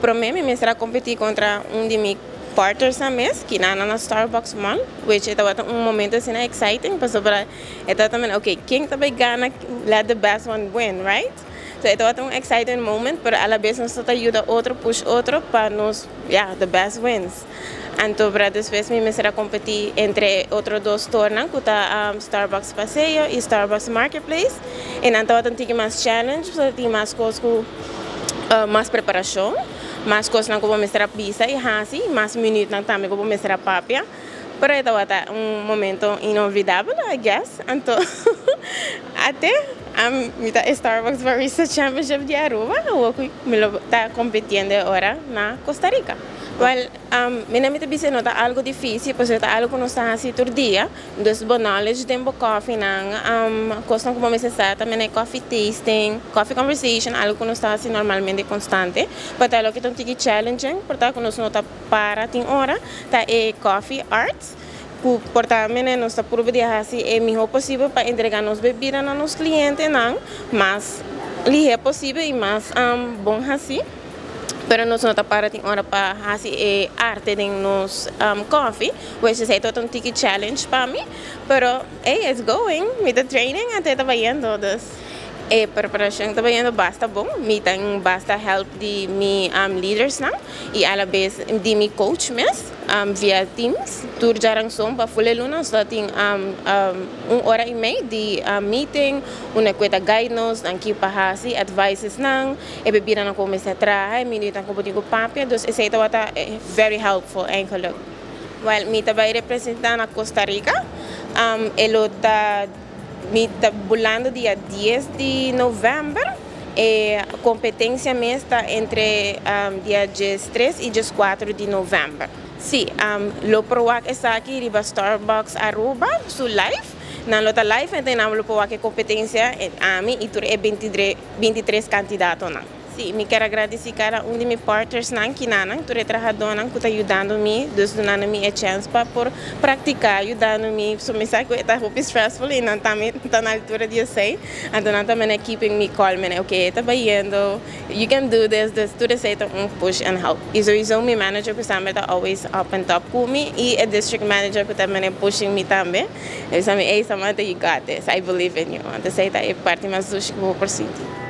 Prome mi mester a competi contra un di mi partners na mes, cu na Starbucks Mall, which tabata un momento asina exciting, pasobra e tambe, ok, ken ta bay gana, let the best one win, right? So tabata un exciting moment, pero a la vez nos ta yuda otro, push otro pa nos, yeah, the best wins. Anto, pa despues mi mester a competi entre otro dos store, cu ta Starbucks Paseo y Starbucks Marketplace. Y anto tin mas challenge, so tin mas cos cu mas preparacion, mas cos cu mester a bisa y hasi, mas minuut tambe cu mester a papia. Pero tabata un momento inolvidabel, I guess. Anto, ate mi ta Starbucks Barista Championship di Aruba, mi ta competiendo awor na Costa Rica. Well, mi no ta bisa no ta algo dificil, pasobra ta algo cu nos ta haci tur dia. Dus bo knowledge den bo coffee nan, cos cu mester sa tambe e coffee tasting, coffee conversation, algo cu nos ta haci normalmente constante. Pero ta loke ta un tiki challenging, pasobra cu nos no ta para tin ora, ta e coffee arts. Cu por tambe nos ta purba di haci e miho posibel pa entrega nos bebida na nos clientenan, mas lihe posibel y mas bon asina. Pero nos no ta para tin ora pa haci e arte den nos coffee, which is un tiki challenge pa mi. Pero hey, it's going. With the training, anto ta bayendo, dus e preparacion ta bayendo basta bon. Mi tin basta help di mi leaders nan y a la vez di mi coach mes via Teams. Tur diaranson pa full luna, so tin un ora y mey di meeting, unda cu ta guide nos, nan kico pa hasi, advices nan, e bebida nan con mester traha, e minuut nan con cu papia, dus esey ta very helpful eigenlijk. Well, mi ta bay representa na Costa Rica. E ta mi ta bulando dia 10 di november. E competencia mes ta entre dia 3 y 4 di november. Si, lo por wak esaki riba Starbucks Aruba, su live. Nan lo ta live, anto nan lo por wak e competencia ami y tur e 23, 23 candidatonan. Si, mi kier gradici cada un di mi partners nan cu nan, tur e trahadornan cu ta yudando mi, dus dunando mi e chance pa por practica, yudando mi, so mi sa cu ta hopi stressful y nan tambe ta na altura di esey, anto nan tambe keeping me calm, and okay, ta bayendo, you can do this, this, tur esey ta un push and help. Y sowieso mi manager cu tambe ta always up and top cu mi y e district manager cu tambe pushing mi tambe. E sa mi, "Hey Samantha, you got this, I believe in you." Anto esey ta e parti mas dushi cu bo por sinti.